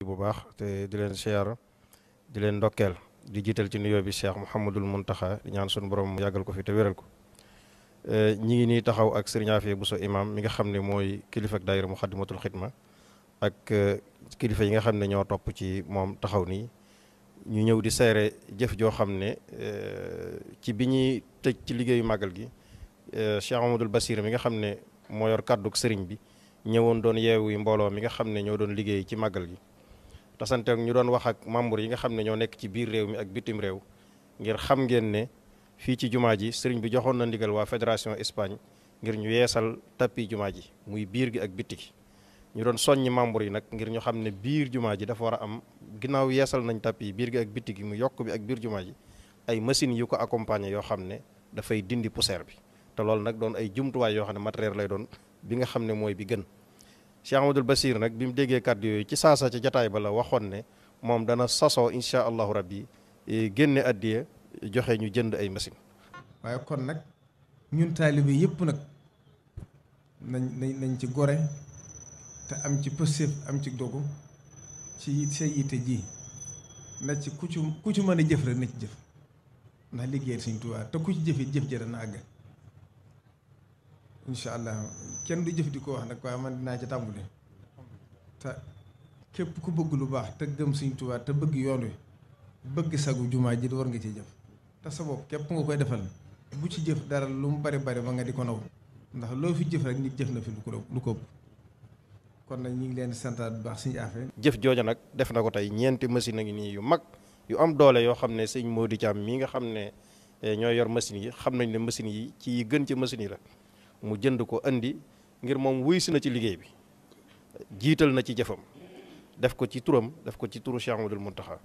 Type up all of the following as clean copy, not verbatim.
bu baax te di leen siyaar di leen ndokkeel di jiital ci nuyoo bi Cheikh Mouhamadul Muntaxa di ñaan sunu borom yàggal ko fi te wéral ko ñi ngi nii taxaw ak Serigne Afia Bousso imam mi nga xam ne mooy kilifa ak daayira Muxaddamatul Xidma ak kilifa yi nga xam ne ñoo topp ci moom taxaw nii ñu ñëw di seere jëf joo xam ne ci bi ñuy tëj ci liggéeyu màggal gi Cheikh Amadou Bassir mi nga xam ne moo yor kàdduk sëriñ bi ñëwoon doon yeewu mbooloo mi nga xam ne ñoo doon liggéey ci màggal gi tasante ak ñu doon wax ak membre yi nga xam ne ñoo nekk ci biir réew mi ak bitim réew ngir xam ngeen ne fii ci jumaa ji sëriñ bi joxoon na ndigal waa fédération Espagne ngir ñu yeesal tapis jumaa ji muy biir gi ak bitti gi ñu doon soññi membre yi nag ngir ñu xam ne biir jumaa ji dafa war a am ginnaaw yeesal nañ tapis yi biir gi ak bitti gi mu yokk bi ak biir jumaa ji ay machines yu ko accompagner yoo xam ne dafay dindi poussière bi te loolu nag doon ay jumtuwaay yoo xam ne matériel lay doon bi nga xam ne mooy bi gën Cheikh Amadou Bassir nag bi mu déggee kàddu yooyu ci saasa ci jataay ba la waxoon ne moom dana sasoo incha allahu rabbi génne addiya joxe ñu jënd ay machine waaye kon nag ñun taalibe yëpp nag nañ ci gore te am ci pëstéef am ci dogu ci sa yitte ji na ci ku ci mën a jëf rek na ci jëf ndax liggéeyal Sëriñ Tuubaa te ku ci jëfit jëf jërë na àgg incha allah kenn du jëf di ko wax nag waaye man dinaa ci tàmbali te képp ku bëgg lu baax te gëm Sëriñ Tuubaa te bëgg yoon wi bëgg sagu jumaa ji war nga ci jëf te sa bopp képp nga koy defal bu ci jëf dara lu mu bari bari ba nga di ko naw ndax loo fi jëf rek nit jëf na fi lu ko ëpp kon nag ñu ngi leen di santaat bu baax suñu affaire. jëf jooja nag def na ko tey ñeenti machine a ngi nii yu mag yu am doole yoo xam ne sëñ Modou Thiam mii nga xam ne ñooy yor machine yi xam nañ ne machine yi ci yi gën ci machine yi la mu jënd ko andi ngir moom wuy si na ci liggéey bi jiital na ci jëfam def ko ci turam def ko ci turu Cheikh Amadou Mountakha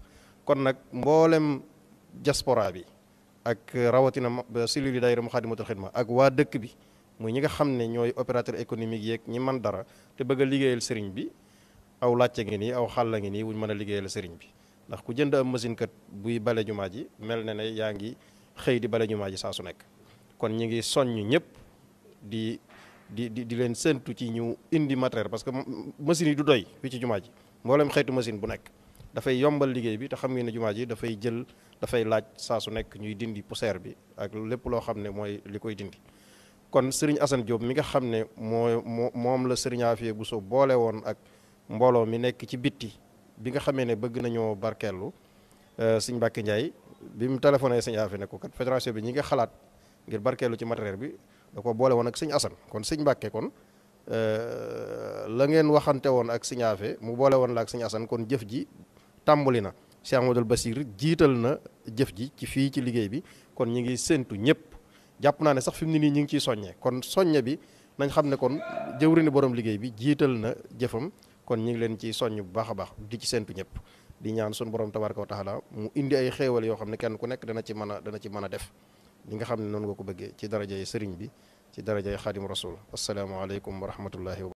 kon nag mboolem diaspora bi ak rawatina cellule daayira Muxaddamatul Xidma ak waa dëkk bi muy ñi nga xam ne ñooy opérateur économique yeeg ñi man dara te bëgg a liggéeyal sëriñ bi aw làcce ngi nii aw xàlla ngi nii wuñ mën a liggéeyal sëriñ bi ndax ku jënd am machine kat buy bale jumaa ji mel na ne yaa ngi xëy di bale jumaa ji saa su nekk kon ñi ngi soññ ñëpp di leen séntu ci ñu indi matériel parce que machine yi du doy fii ci jumaa ji mboolem xeetu machine bu nekk dafay yombal liggéey bi te xam ngeen ne jumaa ji dafay laaj saa su nekk ñuy dindi poussière bi ak lépp loo xam ne mooy li koy dindi kon Serigne Assane Diop mi nga xam ne moom la Serigne Afia Bousso boole woon ak mbooloo mi nekk ci bitti bi nga xamee ne bëgg nañoo barkeelu Serigne Mbacke Ndiaye bi mu téléphoné Serigne Afia ne ko kat fédération bi ñi nga xalaat ngir barkeelu ci matériel bi da ko boole woon ak Serigne Assane kon Serigne Mbacke kon la ngeen waxante woon ak Serigne Afia mu boole woon la ak Serigne Assane kon jëf ji tàmbali na Cheikh Amadou Bassir jiital na jëf ji ci fii ci liggéey bi kon ñi ngi séntu ñëpp jàpp naa ne sax fi mu ne nii ñu ngi ciy soññee kon soññe bi nañ xam ne kon jëwriñu borom liggéey bi jiital na jëfam kon ñu ngi leen ci soññ bu baax a baax di ci séntu ñëpp di ñaan suñu borom tabaraka wa taala mu indi ay xéewal yoo xam ne kenn ku nekk dana ci mën a def li nga xam ne noonu nga ko bëggee ci darajay sëriñ bi ci darajay xaadim rasul asalaamaaleykum wa rahmatullahi wa